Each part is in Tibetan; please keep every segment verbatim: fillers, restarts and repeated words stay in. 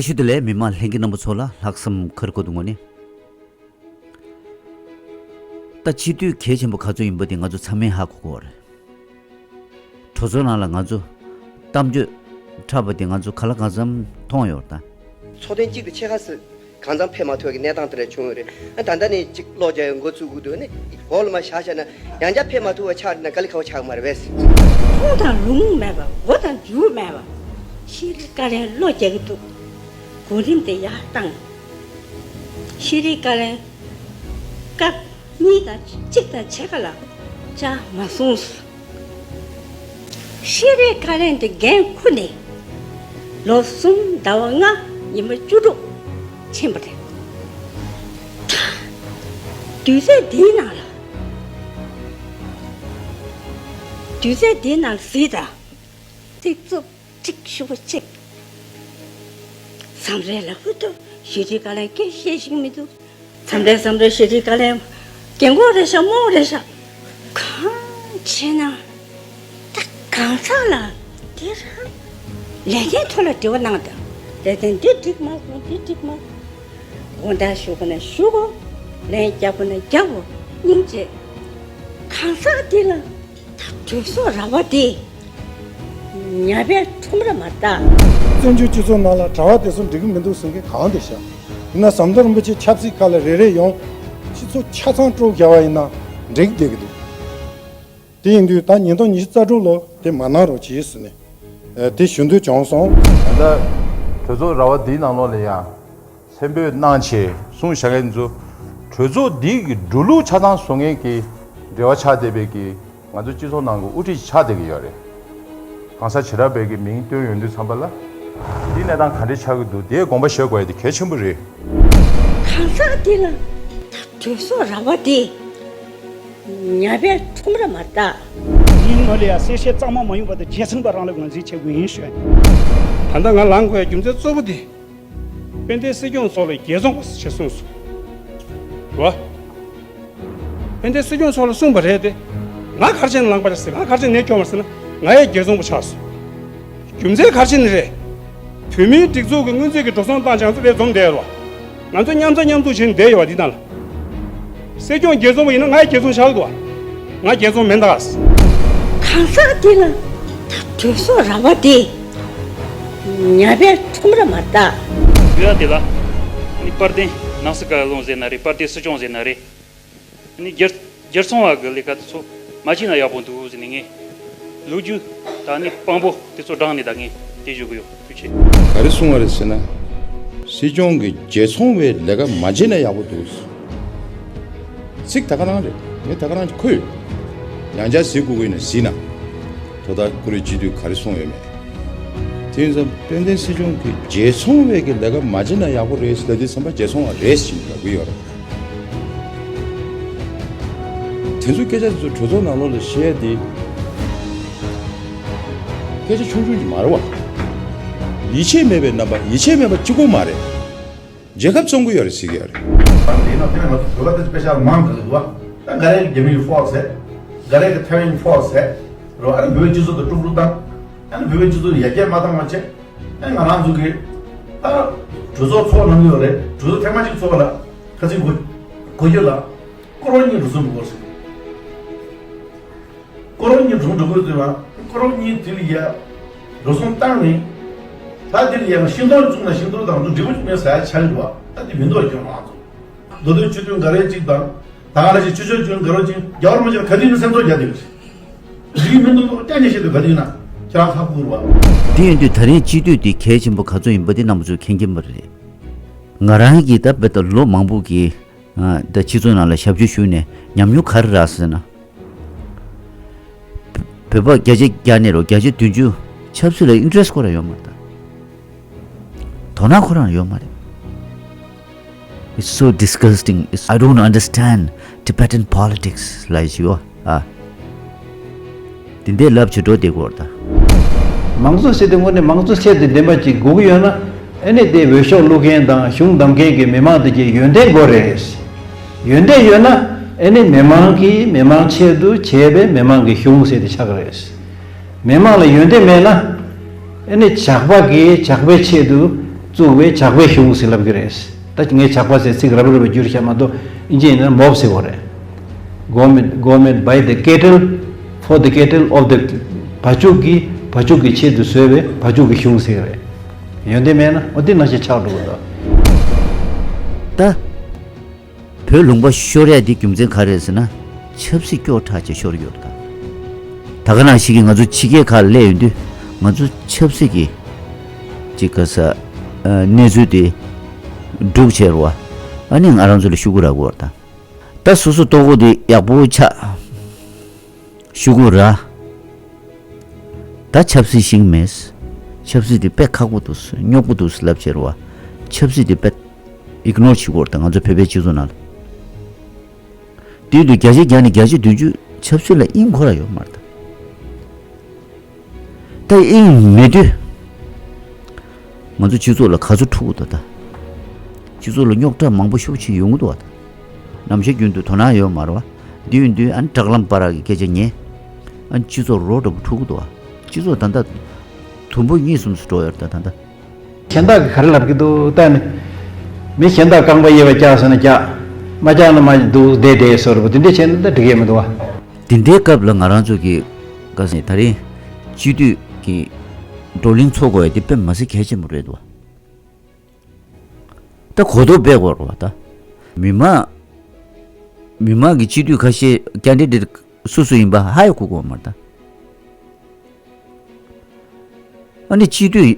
བཀྲ་ཤིས་བདེ་ལེགས། མི་མང་ལྷན་རྒྱས་རྣམ་པ་ཚོ་ལ་ལྷག་བསམ་ཁ་རི་ཁོ་ཏུ་ངོ་ནས། ད་སྤྱི་འཐུས་གལ་ཆེན་པོ་ག་ཚོད་ཡིན་པ་དེ་ང་ཚོ་ཚང་མས་ཧ་གོ་གི་ཡོད་རེད། གྲོས་ཚོགས་ནང་ལ་ང་ཚོ་གཏམ་བརྗོད་འཁྲབ་པ་དེ་ང་ཚོ་ག་ལ་གང་འཚམ་མཐོང་ཡོད་རེད་ད། ཚོགས་ཐེངས་གཅིག་དང་ཕྱེད་ཀ་ཙམ་གང་འཚམ་ཕེབས་མ་ཐུབ་པའི་གནས་སྟངས་དེ་འདྲ་བྱུང་ཡོད་རེད། ཨ་ད་ལྟ་ནས་གཅིག་གློག་རྒྱག་ཡ་འགོ་ཚུགས་དགོས་འདུག་ནི་འོག་ལ་མར་བཞག་བཞག་ན་ཡང་བསྐྱར་ཕེབས་མ་ཐུབ་པ་ཆགས་ན་དཀའ་ལས་ཁག་པོ་ཆགས་ཀྱི་མ་རེད་པས། ཁུངས་དང་ལུང་མེད་པ། འགོ་དང་མཇུག་མེད་པ། ཤེས་རིག་བཀའ་བློན་གློག་རྒྱག་གི་འདུག་གོ་རིམ་དེ་ཡར་བཏང་། ཤེས་རིག་བཀའ་བློན་སྐབས་གཉིས་དང་གཅིག་དང་ཕྱེད་ཀ་ལ་བཅར་མ་སོང་། ཤེས་རིག་བཀའ་བློན་དེ་འགན་ཁུར་ནས་ལོ་གསུམ་ཟླ་བ་ལྔ་ཉི་མ་བཅུ་དྲུག་ཕྱིན་པ་རེད། ད་དུས་ཚོད་འདིའི་ནང་ལ། དུས་ཚོད་འདིའི་ནང་ལ་གཟིགས་དང་། ཚིག་རྩུབ་ཀྲིག་ཞུ་བ་གཅིག་མཚམས་རེ་ལ་ཧུ་ཏུ་ཤེས་རིག་བཀའ་བློན་སྐད་བཤད་ཤེས་མི་འདུག་མཚམས་རེ་མཚམས་རེ་ཤེས་རིག་བཀའ་བློན་རྒན་གོག་རེད་ཤག་རྨོ་རེད་ཤག་གང་བྱས་ན་ད་གང་ཟག་ལ་དེ་རང་ལས་དོན་ཐོག་ལ་དྲི་བ་གནང་དང་། ལས་དོན་འདི་འགྲིག་མ་སོང་། འདི་འགྲིག་མ་སོང་། དགོངས་དག་ཞུ་དགོས་ན་ཞུ་དགོས། ལན་རྒྱག་དགོས་ན་རྒྱག་དགོས། སྙིང་རྗེ། གང་ཟག་འདི་ལ་ད་གྲོས་ཚོགས་ར་བ་འདི་ཉ་པའི་ཁྲོམ་ར་མ་རེད་ད། བཙན་བྱོལ་སྤྱི་ཚོགས་ནང་ལ་གྲྭ་པ་དེ་ཚོ་འགྲིག་གི་མི་འདུག་ཟེར་མཁན་གང་དེ་བཞག་ཡིན་ན་ཟམ་གདོང་རིན་པོ་ཆེ་ཆབ་སྲིད་ཁ་ལ་རེ་རེ་ཡོང་། སྤྱི་ཚོགས་ཆ་ཚང་དཀྲུག་བརྒྱབ་པ་ཡིན་ན་འགྲིག་བསྡད་ཀྱི་འདུག་དེ་ཡིན་དུས་ད་ཉིས་སྟོང་ཉི་ཤུ་རྩ་དྲུག་ལོ་དེ་མ་གནང་རོགས་གྱིས་ཟེར་ནས་དེ་ཞུ་འདོད་བྱུང་སོང་། ད་ལྟ་གྲོས་ཚོགས་ར་བ་འདིའི་ནང་ལོགས་ལ་ཡང་། གསན་འབོད་གནང་བྱས་གསུངས་བཞག་མཁན་ཚོ། གྲོས་ཚོགས་འདི་གི་འགྲོ་ལུགས་ཆ་ཚང་བཟོ་མཁན་གྱི་འབྲེལ་བ་ཆགས་བསྡད་པའི་གི་ང་ཚོ་སྤྱི་ཚོགས་ནང་གི་དབུ་ཁྲིད་ཆགས་བསྡད་ཀྱི་ཡོད་རེད། གང་ཟག་བྱེ་བྲག་པའི་གི་མིང་བཏོན་ཡོང་དུས་ཙམ་པ་ལ། འདི་གནས་སྟངས་ག་འདྲས་ཆགས་ཀྱི་འདུག་དེའི་དགོངས་པ་བཞེས་དགོས་ཡ་དེ་གལ་ཆེན་པོ་རེད། གང་ཟག་འདི་ལ་ད་གྲོས་ཚོགས་ར་བ་དེ་ཉ་པའི་ཁྲོམ་ར་མ་རེད་ད། མིང་ངོ་ལ་ཡ་གསལ་བཤད་གཙང་མ་མ་ཡོང་བར་དུ་རྒྱལ་ཚང་པ་རང་ལ་ངོས་འཛིན་བྱེད་དགོས་ཡིན་ཞུ་ཡ་ཡིན། ད་ལྟ་ང་ལངས་དགོས་ཡ་རྒྱུ་མཚན་གཙོ་བོ་དེ། དཔལ་ལྡན་སྲིད་སྐྱོང་མཆོག་ལ་རྒྱལ་ཚོང་བ་ཞེས་གསུངས་སོང་། རེད་བ། དཔལ་ལྡན་སྲིད་སྐྱོང་མཆོག་ལ་གསུངས་པ་རེད་དེ། ང་ག་རེ་བྱས་ནས་ལངས་པ་རེད་ཟེར། ང་ག་རེ་བྱས་ནས་ནས་སྐྱོང་བ་ཟེར་ན་ང་ཡང་རྒྱལ་ཚོང་བ་ཆགས་སོང་། རྒྱུ་མཚན་ག་རེ་བྱས་ནས་རེད། བོད་མིའི་སྒྲིག་འཛུགས་ཀྱི་སྔོན་རྩིས་ཀྱི་འགྲོ་སོང་བཏང་བྱས་ང་ཚོ་དེ་འཛོམས་བསྡད་ཡོད་རེད་བ། ང་ཚོ་མཉམ་ཟ་མཉམ་འཐུང་བྱས་ནས་བསྡད་ཡོད་བ་འདི་ནང་ལ། སྲིད་སྐྱོང་རྒྱལ་ཚོང་བ་ཡིན་ན་ང་ཡི་རྒྱལ་ཚོང་བཞག་འདུག་བ། ང་རྒྱལ་ཚོང་མིན་ད། གང་ཟག་འདི་ལ་ད་གྲོས་ཚོགས་ར་བ་དེ་ཉ་པའི་ཁྲོམ་ར་མ་རེད་ད། ཡོད་དེ་ལ་ནི་དཔལ་ལྡན་ནང་སྲིད་བཀའ་བློན་ཟེར་ན་རེད། དཔལ་ལྡན་སྲིད་སྐྱོང་ཟེར་ན་རེད། ནི་རྒྱལ་རྒྱལ་ཚོང་བ་གི་ལས་ཀ་དེ་ཚོ་མ་བྱས་ན་ཡག་པོ་འདུག་ཟེར་ནས་ངས་ལོ་རྒྱུས་དང་ནི་དཔང་པོ་དེ་ཚོ་དྲངས་ནས་ད་ངས་དེ་ཞུ་གི་ཡོད། ཐུགས་རྗེ་ཆེ། ག་རེ་གསུང་བ་རེད་ཟེར་ན། སྲིད་སྐྱོང་གིས་རྒྱལ་ཚོང་བའི་ལས་ཀ་མ་བྱས་ན་ཡག་པོ་འདུག་ཚིག་ད་ག་རང་རེད། ངས་ད་ག་རང་གི་ཁོས་ཡང་བསྐྱར་གཟིགས་དགོས་ཀྱི་ཡིན་ན་གཟིགས་ན། དོ་བདག་ཁོ་རའི་སྤྱི་འཐུས་ག་རེ་གསུངས་ཡོད་མེད། དེ་ཡིན་ཙང་དཔལ་ལྡན་སྲིད་སྐྱོང་གིས་རྒྱལ་ཚོང་བའི་གི་ལས་ཀ་མ་བྱས་ན་ཡག་པོ་རེད་ཟེར་ལབ་དུས་ཙམ་པ་རྒྱལ་ཚོང་བ་རེད་ཟེར་ནས་ལབ་ཀྱི་ཡོད་རེད། དེ་ཚོ་སྐད་ཆ་དེ་ཚོ་གྲོས་ཚོགས་ནང་ལོགས་ལ་བཤད་དེ། སྐད་ཆ་ཆུང་ཆུང་ཅིག་མ་རེད་བ། ཡིད་ཆེས་མེད་པའི་རྣམ་པ། ཡིད་ཆེས་མེད་པ་གཅིག་པོ་མ་རེད། རྒྱལ་ཁབ་བཙོང་གི་ཡོད་རེད་ཟེར་གྱི་ཡོད་རེད། ཨ་ནི་དེ་ཡིན་ན་དེ་ནས་ང་ཚོ་བོད་པ་དེ་ཚོ་དཔེ་ཆ་མང་དུ་འདུག་བ། ད་འགའ་རེ་རྒྱ་མིའི་ཧྥོག་སི་ཟེར། འགའ་རེ་གི་ཐའེ་ཝན་ཧྥོག་སི་ཟེར། རོ་ཨ་ནི་བོད་པའི་སྤྱི་ཚོགས་དེ་དཀྲུག་དཀྲུག་བཏང་། ཨ་ནི་བོད་པའི་སྤྱི་ཚོགས་ཡར་རྒྱས་མ་བཏང་བ་བྱས། ཨ་ནི་ང་རང་ཚོ་གི་ད་གྲོས་ཚོགས་ཚོགས་གནང་གི་ཡོད་རེད། གྲོས་ཚོགས་ཐེངས་མ་གཅིག་ཚོགས་པ་ལ་ཁ་ཚིག་གོ་གོ་རྒྱུ་ལ་སྐོར་བ་གཉིས་འགྲོ་སོང་འགྲོ་དགོས་ཟེར། སྐོར་བ་གཉིས་འགྲོ་སོང་འགྲོ་དགོས་ཟེར་བ། སྐོར་བ་གཉིས་དེ་ལ་ཡ་འགྲོ་སོང་བཏང་ནས་ད་དེ་ལ་ཡ་ཤིང་ཏོག་བཙུགས་ན་ཤིང་ཏོག་དང་དུ་འབྲས་བུ་གཅིག་མེད་ཟ་ཡ་ཆགས་འགྲོ་བ། ད་དེ་མི་འདུག་ཀྱང་ང་ཚོ་མདོ་སྟོད་ཆོས་དོན་འགའ་རེ་གཅིག་དང་། ད་ག་རེ་ཞིག་ཆོས་ཕྱོགས་ཀྱི་འགལ་བ་ཅིག་རྒྱལ་བ་རིན་པོ་ཆེ་ལ་ག་དུས་ཡིན་ན་སེམས་ཚོར་རྒྱག་བསྡད་ཡོད་རེད། རིགས་མི་འདུག་ཏོག་ཅག་ཉེས་བཤད་དུ་ག་དུས་ཡིན་ན་ཁྱེད་རང་ཧ་གོ་རེད་བ། དེ་ཡིན་དུས་ད་རེས་སྤྱི་འཐུས་དེ་གལ་ཆེན་པོ་ག་ཚོད་ཡིན་པ་དེ་རྣམ་པ་ཚོས་མཁྱེན་གྱི་མ་རེད། ང་རང་གིས་ད་བོད་ད་ལོ་མང་པོ་གི་ད་སྤྱི་ཚོགས་ནང་ལ་ཞབས་ཞུ་ཞུས་ནས་ཉམས་མྱོང་ག་རེ་རག་ཟེར་ན། བོད་པ་བརྒྱ་ཆ་བརྒྱ་ནས་རོ་བརྒྱ་ཆ་བདུན་ཅུ་ཆབ་སྲིད་ལ་ཨིན་ཊི་རེ་སི་ཁོ་རང་ཡོད་མ་རེད་ད། དོ་སྣང་ཁོ་རང་ཡོད་མ་རེད། It's so disgusting. It's, I don't understand Tibetan politics. ལབ་ཞིག་ཨ། དེ་འདྲའི་ལབ་བྱེད་འགྲོ་བསྡད་ཀྱི་ཡོད་རེད་ད། མང་གཙོ་ཟེར་དུས་དངོས་གནས་མང་གཙོ་ཆེད་དུ་བདེན་པ་ཅིག་དགོས་ཀྱི་ཡོད་ན། ཨ་ནི་དེ་འོས་ཤོག་བླུག་མཁན་དང་གཞུང་བདམས་མཁན་གྱི་མི་མང་དེ་གྱི་ཡོན་ཏན་དགོས་རེད། ཡོན་ཏན་ཡོད་ན་ཨ་ནི་མི་མང་གིས་མི་མང་ཆེད་དུ་བྱས་པའི་མི་མང་གི་གཞུང་ཟེར་དེ་ཆགས་ཀྱི་རེད། མི་མང་ལ་ཡོན་ཏན་མེད་ན། ཨ་ནི་ཇག་པ་གིས་ཇག་པའི་ཆེད་དུ་ བཙུགས་པའི་ཇག་པའི་གཞུང་ཟེར་ལབ་ཀྱི་རེད། ད་ངས་ཇག་པ་ཟེར་ཚིག་རབ་རིབ་བསྒྱུར་བྱས་མ་གཏོགས་ཨིན་ཇི་ཡིན་ན་མོབ་ཟེར་བ་རེད། Government, government by the cattle, for the cattle of the བ་ཕྱུགས་ཀྱི་བ་ཕྱུགས་ཀྱི་ཆེད་དུ་བཟོས་པའི་བ་ཕྱུགས་ཀྱི་གཞུང་ཟེར་གྱི་རེད། ཡོན་ཏན་མེད་ན་འོ་དེ་ནང་བཞིན་ཆགས་འགྲོ་གི་འདུག་ད། བོད་ལུང་པ་ཤོར་ཡ་དེ་རྒྱུ་མཚན་ག་རེ་རེད་ཟེར་ན། ཆབ་སྲིད་སྐྱོ་དྲགས་ཅིག་ཤོར་ཡོད་ད། ད་ག་ནང་བཞིན་གྱི་ང་ཚོ་ཕྱི་རྒྱལ་ཁག་སླེབས་ཡོང་དུས་ང་ཚོ་ཆབ་སྲིད་ཀྱི་ཅིག་ག་ས་གནས་ཚུལ་དེ་སྒྲུག་བྱས་རུ་བ། ཨ་ནི་ང་རང་ཚོ་ལ་ཤུ་གུ་རག་གི་ཡོད་ད། ད་སོ་སོ་ལྟོ་གོས་དེ་ཡག་པོ་ཆགས། ཤུ་གུ་ར། ད་ཆབ་སྲིད་ཤེས་ཀྱི་མེད། ཆབ་སྲིད་དེ་དཔེ་ཁག་པོ་འདུག་སྨྱོ་པོ་འདུག་ལབ་བྱས་རུ་བ། ཆབ་སྲིད་དེ་དཔེ་ཨིག་ནོར་བྱེད་དགོས་རེད་ད་ང་ཚོ་བོད་པའི་སྤྱི་ཚོགས་ནང་ལ། དེའི་དུས་བརྒྱ་ཆ་བརྒྱ་ནས་བརྒྱ་ཆ་བདུན་ཅུ་ཆབ་སྲིད་ལ་དབྱིངས་ཁོ་ར་ཡོད་མ་རེད་ད། ད་དབྱིངས་མེད་དུས། ང་ཚོ་སྤྱི་ཚོགས་ལ་ག་ཚོད་འཁྲུག་གི་འདུག་ད། སྤྱི་ཚོགས་ལ་རྙོག་དྲ་མང་པོ་ཤུགས་ཆེ་ཡོང་གི་འདུག་བ་ད། ནམ་ཞག་རྒྱུན་དུ་དོ་སྣང་ཡོད་མ་རེད་བ། འདི་ཡོད་འདུག་ཨ་ནི་དྲག་ལམ་པ་རག་གི་སྐད་ཆ་ཉན། ཨ་ནི་སྤྱི་ཚོགས་རོ་འདྲ་པོ་འཁྲུག་གི་འདུག་བ། སྤྱི་ཚོགས་ད་ལྟ་དུམ་བུ་གཉིས་གསུམ་སུ་འགྲོ་ཡོད་རེད་ད་ད་ལྟ། གཞན་དག་གིས་ག་རེ་ལབ་ཀྱི་འདུག་ལྟ་ནི། མི་གཞན་དག་རྐང་པ་གཡས་པ་བཀྱག་ཟེར་ན་བཀྱག་མ་བཀྱག་ན་མ་འདུག་བསྡད་བསྡད་ཟེར་བ་དེ་འདྲས་བྱས་ན་ད་འགྲིག་གི་མི་འདུག་བ། དེ་འདྲའི་སྐབས་ལ་ང་རང་ཚོ་གི་ག་ཟེར་ད་རིང་སྤྱི་འཐུས་ཀྱི་བགྲོ་གླེང་ཚོགས་དགོས་ཡ་དེ་དཔེ་མ་སྲིད་གལ་ཆེན་པོ་རེད་འདུག་བ། ད་གོ་རྟོགས་སྤེལ་དགོས་རེད་བ་ད། མི་མང་། མི་མང་གི་སྤྱི་འཐུས་ཁ་ཤས་ཀན་ཌི་ཌེ་ཊི་སུ་སུ་ཡིན་པ་ཧ་ཡང་གོ་གི་ཡོད་མ་རེད་ད། ཨ་ནི་སྤྱི་འཐུས།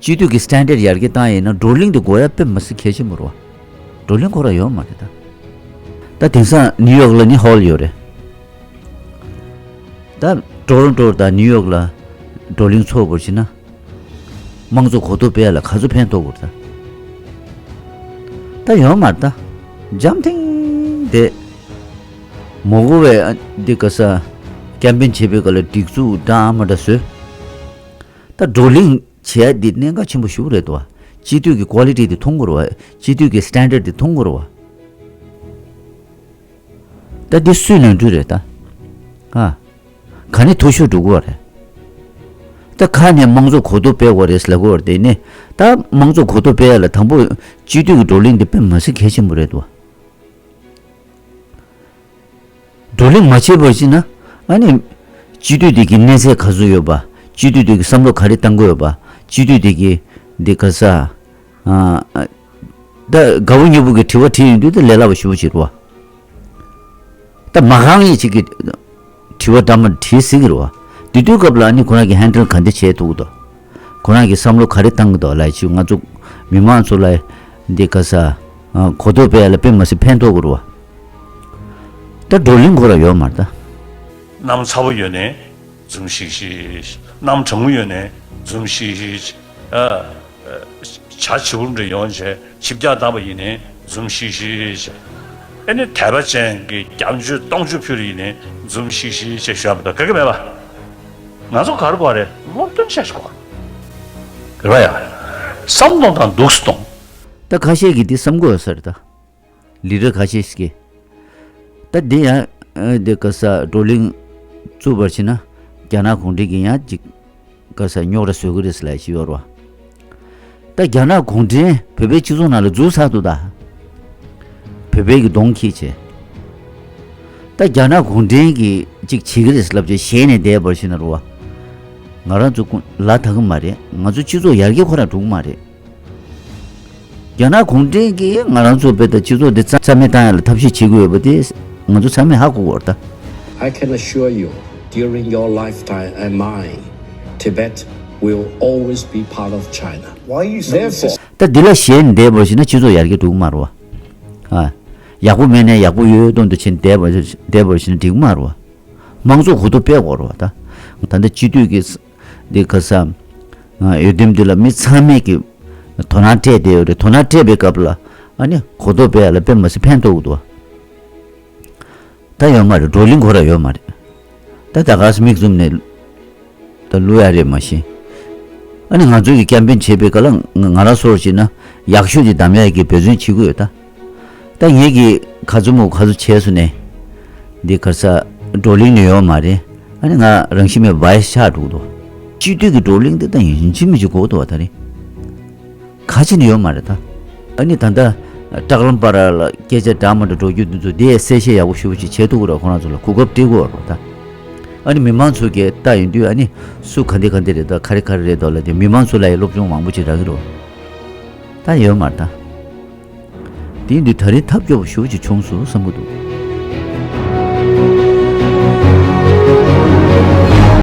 སྤྱི་འཐུས་ཀྱི་སི་ཊན་ཌར་ཌི་ཡར་རྒྱས་བཏང་ཡིན་ན་བགྲོ་གླེང་དེ་དགོས་ཡ་དཔེ་མ་སྲིད་གལ་ཆེན་པོ་རེད་བ། བགྲོ་གླེང་ཁོ་རང་ཡོད་མ་རེད་ད། ད་དེང་སང་ནིའུ་ཡོག་ལ་ནི་ཧོལ་ཡོད་རེད། ད་ཊོ་རོན་ཊོ་དང་ནིའུ་ཡོག་ལ་བགྲོ་གླེང་ཚོགས་པར་བྱེད་ན། དམངས་གཙོ་གོ་རྟོགས་སྤེལ་ཡ་ལ་ག་ཚོད་ཕན་ཐོགས་དགོས་རེད་ད། ད་ཡོད་མ་རེད་ད། འཇམ་ཐིང་དེ། མ་གོ་བའི་ཨ་འདི་ག་ས། ཀེམ་པེན་བྱེད་པའི་སྐབས་ལ་སྒྲིག་འཛུགས་འདྲ་མི་འདྲ་བཟོས། ད་བགྲོ་གླེང་བྱེད་ཡ་འདི་གནད་འགག་ཆེན་པོ་ཞེ་པོ་རེད་དོ། སྤྱི་འཐུས་ཀྱི་ཀོ་ལི་ཊི་དེ་མཐོང་དགོས་རེད་བ། སྤྱི་འཐུས་ཀྱི་སི་ཊན་ཌར་ཌི་དེ་མཐོང་དགོས་རེད་བ། ད་འདི་སུའི་ནོར་འཁྲུལ་རེད་ད། ཨ། ག་ནས་འཐུས་ཤོར་འགྲོ་གི་ཡོད་རེད། ད་ཁ་ནས་དམངས་གཙོ་གོ་རྟོགས་སྤེལ་དགོས་རེད་ལབ་ཀྱི་ཡོད་རེད་དེ་ནས་ད་དམངས་གཙོ་གོ་རྟོགས་སྤེལ་ཡ་ལ་དང་པོ་སྤྱི་འཐུས་ཀྱི་བགྲོ་གླེང་འདི་དཔེ་མ་སྲིད་གལ་ཆེན་པོ་རེད་དོ། བགྲོ་གླེང་མ་བྱས་པར་ཕྱིན་ན་ཨ་ནི་སྤྱི་འཐུས་འདི་གི་གནས་ཚད་ག་ཚོད་ཡོད་པ། སྤྱི་འཐུས་འདི་གི་བསམ་བློ་ག་རེ་བཏང་གི་ཡོད་པ། སྤྱི་འཐུས་འདི་གི་འདི་ག་ས། ཨ། ད་དགའ་བོ་ཉེ་བོ་གི་དྲི་བ་དྲིས་ཡོང་དུས་ད་ལས་སླ་བ་ཞེ་པོ་ཅིག་རེད་བ། ད་མ་ཁང་ཡིན་ཅིག་གི་དྲི་བ་འདྲ་མི་འདྲ་དྲིས་ཟིན་གི་རེད་བ། དེ་དུས་སྐབས་ལ་ཨ་ནི་ཁོ་རང་གི་ཧན་ཌལ་ག་འདྲ་བྱས་ཐུབ་ཀྱི་འདུག་ཁོ་རང་གི་བསམ་བློ་ག་རེ་བཏང་གི་འདུག་ལབ་ཅིག་ང་ཚོ་མི་མང་ཚོ་ལ་འདི་ག་ས། ཨ། གོ་རྟོགས་སྤེལ་ཡ་ལ་དཔེ་མ་སྲིད་ཕན་ཐོགས་ཀྱི་རེད་བ། ད་བགྲོ་གླེང་ཁོ་རང་ཡོད་མ་རེད་ད། གནམ་ཚ་པོ་ཡོད་ནས་འཛུམ་ཤིག་ཤིག་གནམ་གྲང་མོ་ཡོད་ནས་འཛུམ་ཤིག་ཤིག་ཨ། བྱ་བྱིའུ་འདྲ་ཡོང་བྱས་ཆིབས་རྒྱག་བཏང་པ་ཡིན་ནའི་འཛུམ་ཤིག་ཤིག་བྱས། ཨེ་ནི་དད་པ་ཅན་གྱི་རྒྱབ་མཆོད་སྟོང་མཆོད་ཕུལ་ཡིན་ནའི་འཛུམ་ཤིག་ཤིག་བྱས་ཞུ་བ་དང་འགལ་གྱི་མེད་པ། ང་ཚོ་ག་རེ་དགོས་རེད། སློབ་སྟོན་བྱ་ཞིག་དགོས་རེད་བ་ཡ། བསམ་གཏོང་དང་འདུག་སེ་གཏོང་། ད་ཁ་ཤས་ཀྱིས་འདི་བསམ་གྱི་ཡོད་ས་རེད་ད། ལི་ར་ཁ་ཤས་ཤིག་གིས། ད་འདི་ཡང་འདི་ག་ས་བགྲོ་གླེང་བཙུགས་པར་བྱས་ན་རྒྱ་ནག་གུང་ཁྲན་གྱིས་ཡང་ཅིག་ག་ས་རྙོག་དྲ་བཟོ་གི་རེད་ཟེར་ལབ་ཞིག་ཡོད་རེད་བ། ད་རྒྱ་ནག་གུང་ཁྲན་བོད་པའི་སྤྱི་ཚོགས་ནང་ལ་འཛུལ་ཚར་འདུག་ད། བོད་པའི་གི་གདོང་འཁྱེར་བྱས། ད་རྒྱ་ནག་གུང་ཁྲན་གྱིས་ཅིག་བྱེད་ཀྱི་རེད་ཟེར་ལབ་བྱས་ཞེད་ནས་བསྡད་པར་བྱས་ན་རེད་བ། ང་རང་ཚོ་ཀུན་ལ་ད་གི་མ་རེད། ང་ཚོ་སྤྱི་ཚོགས་ཡར་རྒྱས་ཁོ་རང་འགྲོ་གི་མ་རེད། རྒྱ་ནག་གུང་ཁྲན་གྱིས་ང་རང་ཚོ་བོད་དང་སྤྱི་ཚོགས་འདི་རྩ་རྩ་མེད་བཏང་ཡ་ལ་ཐབས་ཤེས་བྱེད་ཀྱི་ཡོད་པ་དེ་ང་ཚོ་ཚང་མས་ཧ་གོ་དགོས་རེད་ད། I can assure you, during your lifetime and mine, Tibet will always be part of China. Why are you so Therefore, insistent? ད་འདི་ལ་ཞེད་བསྡད་པར་བྱས་ན་སྤྱི་ཚོགས་ཡར་རྒྱས་འགྲོ་གི་མ་རེད་བ། ཨ། ཡག་པོ་མེད་ནའི་ཡག་པོ་ཡོད་དོན་དུ་བྱས་བསྡད་པར་བསྡད་པར་བྱས་ན་འགྲིག་གི་མ་རེད་བ། དམངས་གཙོ་གོ་རྟོགས་སྤེལ་དགོས་རེད་བ་ད། ད་ལྟ་སྤྱི་འཐུས་ཀྱི་འདི་ག་ས། འོས་འདེམས་འདི་ལ་མི་ཚང་མས་ཀྱི་དོ་སྣང་སྤྲད་བསྡད་ཡོད་རེད། དོ་སྣང་སྤྲད་པའི་སྐབས་ལ་ཨ་ནི་གོ་རྟོགས་སྤེལ་ཡ་ལ་དཔེ་མ་སྲིད་ཕན་ཐོགས་ཀྱི་འདུག་བ། ད་ཡོད་མ་རེད། བགྲོ་གླེང་ཁོ་རང་ཡོད་མ་རེད། ད་ད་ག་སེ་མིག་བཙུམ་ནས་ད་བླུག་ཡ་རེད་མ་གཞི། ཨ་ནི་ང་ཚོ་གི་ཀེམ་པེན་བྱེད་པའི་སྐབས་ལ་ང་ང་རང་ཚོར་བྱས་ན་ཡག་ཤོས་ཅིག་བདམས་ཡ་གི་འབད་བརྩོན་བྱེད་ཀྱི་ཡོད་ད། ད་ངེད་ཀྱིས་ག་ཚོད་མོ་ག་ཚོད་བྱས་སོང་ནས། འདི་ག་ས་བགྲོ་གླེང་ནི་ཡོད་མ་རེད། ཨ་ནི་ང་རང་ཤི་མེད་བའི་ཆགས་འགྲོ་གི་འདུག་སྤྱི་འཐུས་ཀྱི་བགྲོ་གླེང་དེ་ད་ཡིན་གཅིག་མིན་གཅིག་དགོས་འདུག་བ་ད་རེད། ག་ཅི་ནས་ཡོད་མ་རེད་ད། ཨ་ནི་ད་ལྟ་བཀྲག་ལམ་པར་ལ་སྐད་ཆ་འདྲ་མི་འདྲ་འགྲོ་རྒྱུ་འདི་ཚོ་དེ་གསལ་བཤད་ཡག་པོ་ཞེ་པོ་ཅིག་བྱེད་ཐུབ་ཀྱི་རེད། ཁོ་རང་ཚོ་ལ་གོ་སྐབས་སྤྲད་དགོས་རེད་ད། ཨ་ནི་མི་མང་ཚོ་གིས་ལྟ་ཡོང་དུས་ཨ་ནི་སུ་ག་འདི་ག་འདི་རེད་ད། ག་རེ་ག་རེ་རེད་འདུག་ལབ་དེ་མི་མང་ཚོ་ལ་ཡང་སློབ་སྦྱོང་མང་པོ་ཅིག་རག་གི་རེད། ད་ཡོད་མ་རེད་ད། དེ་ཡིན་དུས་ད་རེས་ཐབས་སྐྱོ་པོ་ཞེ་པོ་ཅིག་བྱུང་སོང་བསམ་གྱི་འདུག